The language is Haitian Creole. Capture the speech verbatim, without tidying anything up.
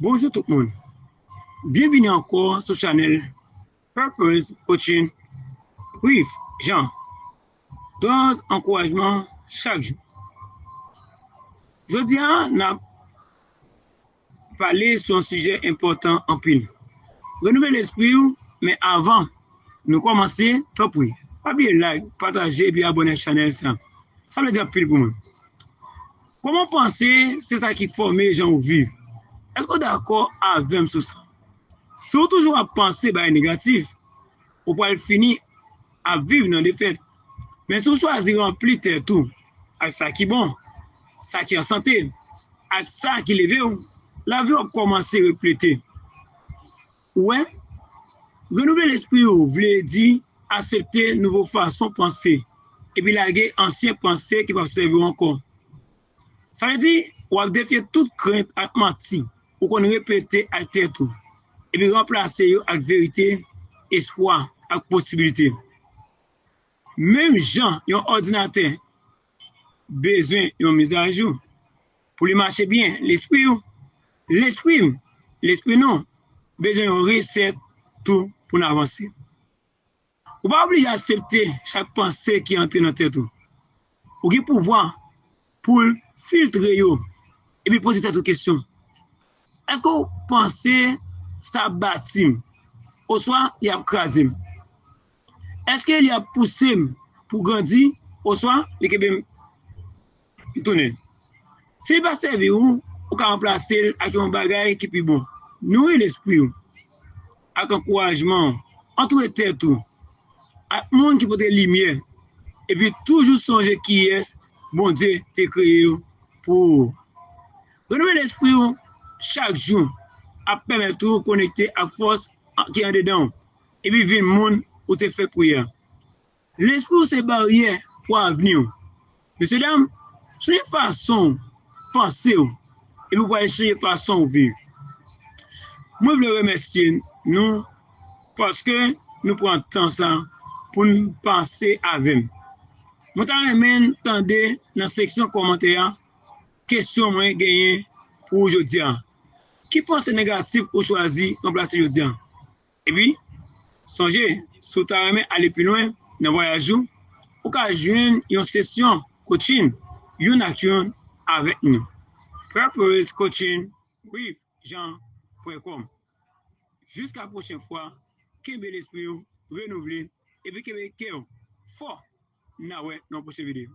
Bonjou tout moun. Byenvini ankò sou chanèl Purpose Coaching with Jean. Dòz ankourajman chak jou. Jodi a, n ap pale sou yon sijè enpòtan anpil. Renouvle lespri w, men avan nou kòmanse, tanpri, pa bliye like, pataje epi abòne ak chanèl sa. Sa vle di anpil pou mwen. Kòman w panse se sa ki fòme jan ou viv? Èske w dakò avè m sou sa? Si w toujou ap panse bagay negatif, ou pral fini ap viv nan defèt. Men si w chwazi ranpli tèt ou ak sa ki bon, sa ki an sante, ak sa ki leve w, lavi w ap kòmanse reflete. Ou wè, renouvle lespri w vle di aksepte nouvo fason panse, epi lage ansyen panse ki p ap sèvi w ankò. Sa vle di, w ap defye tout krent ak manti ou konn repete ak tèt ou, epi ranplase yo ak verite, espwa, ak posibilite. Menm jan yon òdinatè bezwen yon mizajou pou li mache byen, lespri w, lespri m, lespri nou, bezwen yon resèt tou pou n avanse. Ou pa oblije aksepte chak panse ki antre nan tèt ou. Ou gen pouvwa pou w filtre yo epi poze tèt ou kesyon. Èske w panse sa ap bati m, oswa li ap kraze m? Èske li ap pouse m pou grandi, oswa li kenbe m tounen? Si li pa sèvi w, ou ka ranplase l ak yon bagay ki pi bon. Nouri lespri w ak ankourajman w. Antoure tèt ou ak moun ki pote limyè, epi toujou sonje kiyès Bondye te kreye w pou. Renouvle lespri w chak jou ap pèmèt ou konekte ak fòs ki andedan w, epi vin moun ou te fèk pou ye a. Lespri w se baryè pou avni w. Mesye dam, chanje fason w panse w, epi w pral chanje fason w viv. Mwen vle remèsye nou paske nou pran tan sa pou n pase avè m. Mwen ta renmen tande nan seksyon kòmantè a kesyon mwen genyen pou ou jodi a. Ki panse negatif ou chwazi ranplase jodi a? Epi, sonje, si w ta renmen ale pi lwen nan vwayaj ou, ou ka jwenn yon sesyon coaching youn ak youn avèk nou. Purpose Coaching with Jean point com. Jiska pwochen fwa, kenbe lespri w renouvle epi kenbe kè w fò. N a wè nan pwochen videyo.